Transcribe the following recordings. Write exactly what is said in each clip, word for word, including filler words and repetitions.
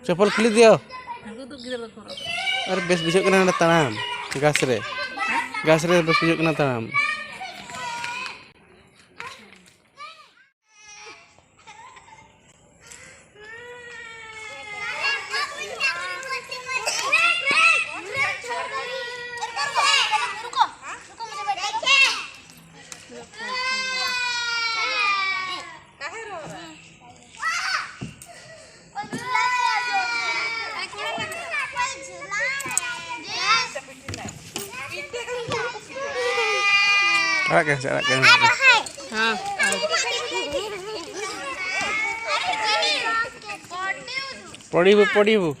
ᱪᱚᱯᱚᱞ ᱠᱷᱩᱞᱤ ᱫᱤᱭᱳ᱾ ᱟᱨ ᱵᱮᱥ ᱵᱩᱡᱷᱟᱹᱜ ᱠᱟᱱᱟ ᱱᱚᱰᱮ ᱛᱟᱲᱟᱢ, ᱜᱷᱟᱥ ᱨᱮ, ᱜᱷᱟᱥ ᱨᱮ ᱵᱮᱥ ᱵᱩᱡᱷᱟᱹᱜ ᱠᱟᱱᱟ ᱛᱟᱲᱟᱢ᱾ ᱟᱲᱟᱜ ᱠᱟᱱ ᱥᱮ, ᱟᱲᱟᱜ ᱠᱟᱱ ᱥᱮ᱾ ᱦᱮᱸ᱾ ᱯᱚᱲᱤᱵᱩ, ᱯᱚᱲᱤᱵᱩ᱾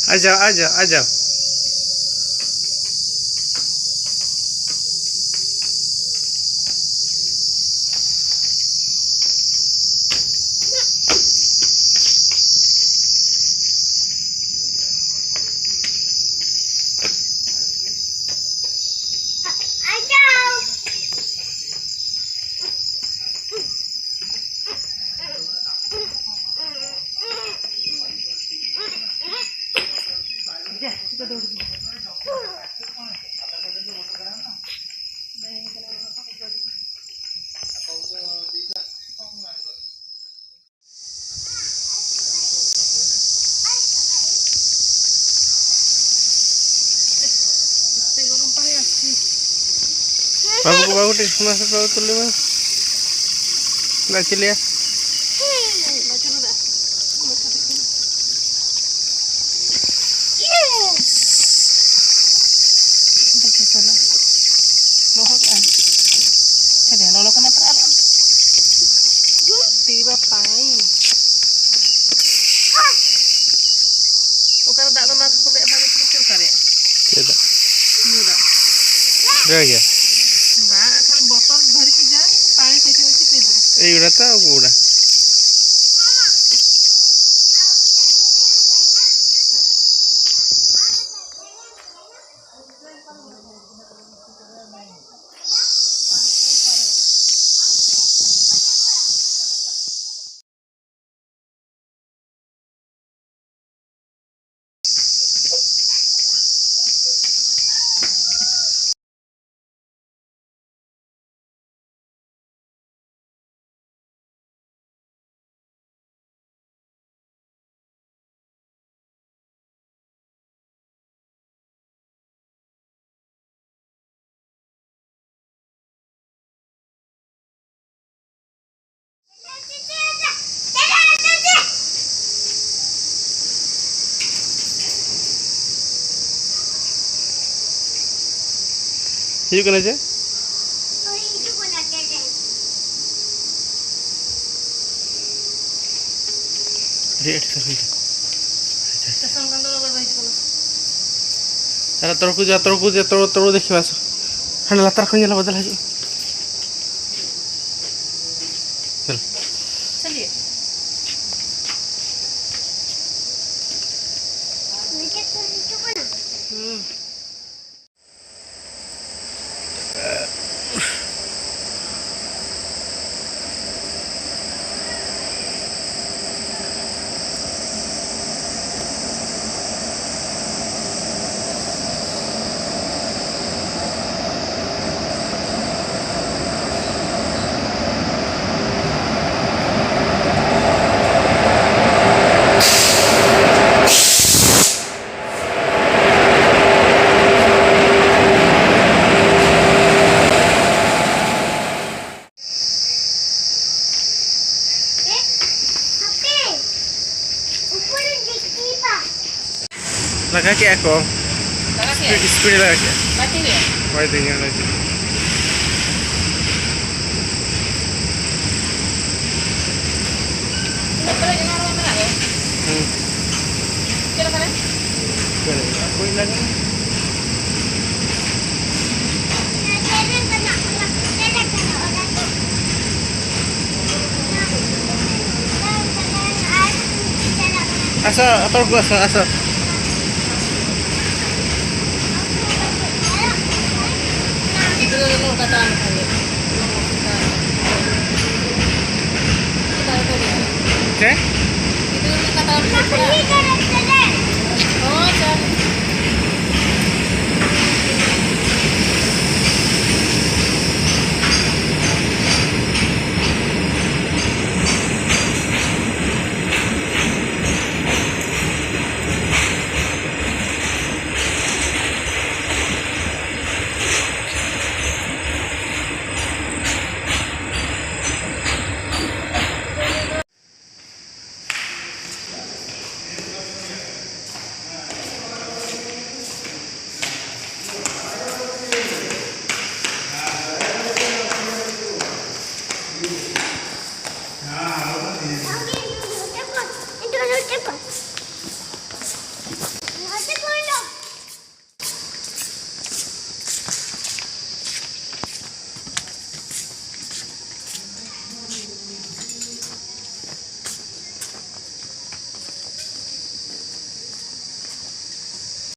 आ जाओ, आ जाओ, आ जाओ। ᱵᱟᱹᱵᱩ ᱠᱚ, ᱵᱟᱹᱵᱩ ᱴᱷᱮᱱ ᱥᱚᱢᱚᱭ ᱥᱮᱴᱮᱨ ᱛᱩᱞᱟᱹᱣ ᱢᱮ᱾ ᱫᱟᱜ ᱪᱮᱫ ᱞᱮᱭᱟ? ᱞᱚᱦᱚᱫᱚᱜᱼᱟ᱾ ᱞᱚᱞᱚ ᱠᱟᱱᱟ ᱯᱟᱨᱟ ᱟᱞᱚᱢ ᱛᱤ ᱵᱟᱯᱟᱭ᱾ ᱚᱠᱟᱨᱮ ᱫᱟᱜ ᱫᱚ ᱚᱱᱟ ᱠᱚ ᱞᱟᱹᱭᱟ ᱵᱷᱟᱜᱮ ᱴᱷᱤᱠ ᱚᱠᱟᱨᱮ? ᱪᱮᱫᱟᱜ? ᱧᱩ ᱫᱟᱜ᱾ ᱵᱮᱲ ᱜᱮᱭᱟ᱾ ᱵᱟᱝ, ᱠᱷᱟᱹᱞᱤ ᱵᱚᱛᱚᱞ ᱵᱷᱟᱹᱨᱤ ᱠᱮᱫᱟ, ᱯᱟᱭ ᱠᱮᱪᱮ ᱠᱮᱪᱮ ᱯᱮ ᱫᱚ᱾ ᱮᱭ ᱚᱱᱟ ᱛᱚ ᱜᱚᱲᱟ᱾ ᱦᱤᱡᱩᱜ ᱠᱟᱱᱟ ᱪᱮ? ᱟᱹᱰᱤ ᱟᱹᱰᱤ ᱥᱟᱹᱨᱩ ᱫᱚ᱾ ᱟᱨ ᱛᱚᱨᱠᱩᱡᱟ, ᱛᱚᱨᱠᱩᱡᱟ, ᱛᱚᱨ-, ᱛᱚᱨ ᱫᱮᱠᱷᱤᱵᱟ ᱥᱮ᱾ ᱦᱟᱱᱮ ᱞᱟᱛᱟᱨ ᱠᱷᱚᱱ ᱧᱮᱞ ᱵᱚᱫᱚᱞ ᱦᱤᱡᱩᱜᱼᱟ᱾ ᱪᱚᱞᱚ᱾ ᱪᱟᱞᱤᱭᱮ᱾ ᱱᱤᱪᱮ ᱠᱷᱚᱱ ᱦᱤᱡᱩᱜ ᱠᱟᱱᱟ᱾ ᱦᱩᱸ᱾ ᱠᱮᱫᱼᱟ ᱠᱚ᱾ ᱞᱟᱜᱟ ᱠᱮᱫᱼᱟ? ᱥᱯᱤᱰ ᱞᱟᱜᱟ ᱠᱮᱫᱼᱟ᱾ ᱵᱟᱭ ᱛᱤᱧᱟ? ᱵᱟᱭ ᱛᱤᱧᱟ, ᱵᱟᱭ ᱛᱤᱧᱟ᱾ ᱛᱤᱱᱟᱹᱜ ᱯᱮᱨᱮᱡ ᱮᱱᱟ ᱟᱨᱦᱚᱸ ᱢᱮᱱᱟᱜ ᱜᱮᱭᱟ? ᱦᱩᱸ᱾ ᱪᱮᱫ ᱞᱮᱠᱟ ᱨᱮ? ᱯᱮᱨᱮᱡ ᱮᱱᱟ, ᱦᱩᱭ ᱞᱮᱱ᱾ ᱟᱥᱟ, ᱟᱯᱟᱨ ᱠᱚ ᱟᱥᱟ, ᱟᱥᱟ᱾ ᱜᱤᱫᱽᱨᱟᱹ ᱫᱚ ᱱᱚᱝᱠᱟ ᱛᱟᱦᱮᱱ ᱠᱷᱟᱱ ᱜᱮ᱾ ᱪᱮᱫ? ᱜᱤᱫᱽᱨᱟᱹ ᱱᱚᱝᱠᱟ ᱛᱟᱦᱮᱱ ᱠᱷᱟᱱ ᱜᱮ᱾ ᱦᱳᱭ, ᱪᱚ᱾